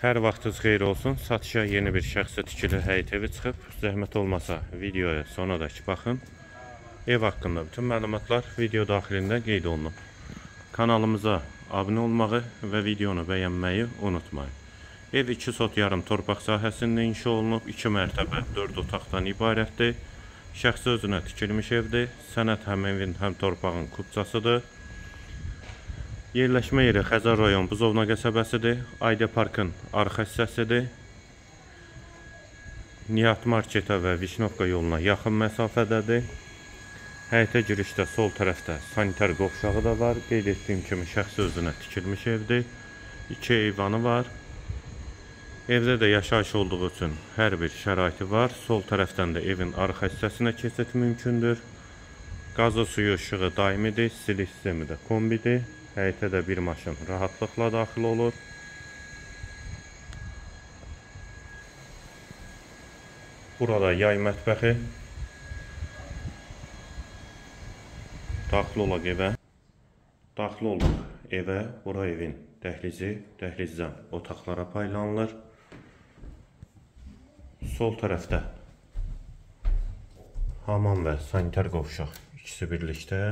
Hər vaxtınız xeyir olsun. Satışa yeni bir şəxsi tikili həyət evi çıxıb. Zəhmət olmasa videoya sonadək baxın. Ev haqqında bütün məlumatlar video daxilində qeyd olunub. Kanalımıza abunə olmağı və videonu bəyənməyi unutmayın. Ev 2 sot yarım torpaq sahəsində inşa olunub. 2 mərtəbə 4 otaqdan ibarətdir. Şəxsi özünə tikilmiş evdir. Sənəd həm evin, həm torpağın kupçasıdır. Yerləşmə yeri Xəzər rayon Buzovna qəsəbəsidir. Ayda Parkın arxa hissəsidir. Nihat Marketə və Vişnovka yoluna yaxın məsafədədir. Həyətə girişdə sol tərəfdə sanitar qovşağı da var. Qeyd etdiyim kimi şəxsi özünə tikilmiş evdir. 2 eyvanı var. Evdə də yaşayış olduğu üçün hər bir şəraiti var. Sol tərəfdən də evin arxa hissəsinə keçid mümkündür. Qazı, suyu, işığı daimidir. İstilik sistemi də kombidir. Həyətə də bir maşın rahatlıqla daxil olur. Burada yay mətbəxi. Daxil olaq evə. Daxil olduq evə. Bura evin dəhlizi. Dəhlizdən otaqlara paylanılır. Sol tərəfdə hamam və sanitar qovşaq ikisi birlikdə.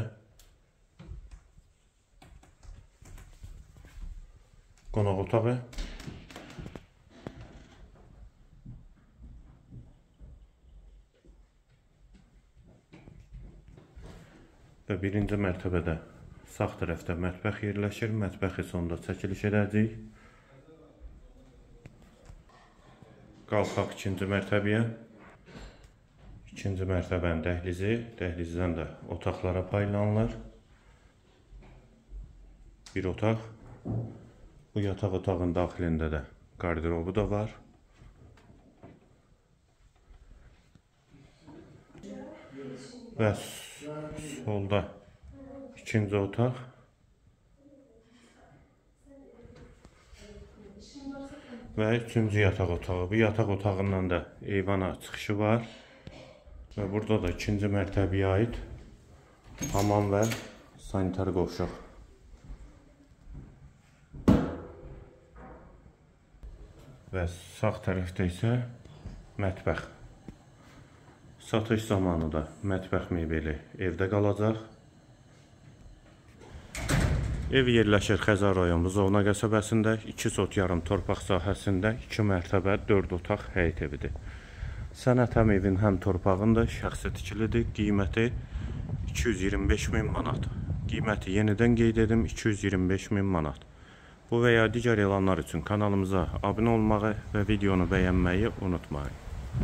Qonaq otağı. Və birinci mərtəbədə sağ tərəfdə mətbəx yerləşir. Mətbəxi sonda çəkiliş edəcəyik. Qalxaq ikinci mərtəbəyə. İkinci mərtəbənin dəhlizi. Dəhlizdən də otaqlara paylanılır. Bir otaq. Bu yataq otağın daxilində də qardırobu da var. Və solda ikinci otaq. Və üçüncü yataq otağı. Bu yataq otağından da eyvana çıxışı var. Və burada da ikinci mərtəbəyə aid hamam və sanitar qovşaq. Və sağ tərəfdə isə mətbəx. Satış zamanı da mətbəx mebeli evdə qalacaq. Ev yerləşir Xəzər rayon Buzovna qəsəbəsində, 2 sot yarım torpaq sahəsində, 2 mərtəbə 4 otaq həyət evidir. Sənəd həm evin, həm torpağındır, şəxsi tikilidir. Qiyməti 225 min manat. Qiyməti yenidən qeyd edim, 225 min manat. Bu və ya digər elanlar üçün kanalımıza abunə olmağı və videonu bəyənməyi unutmayın.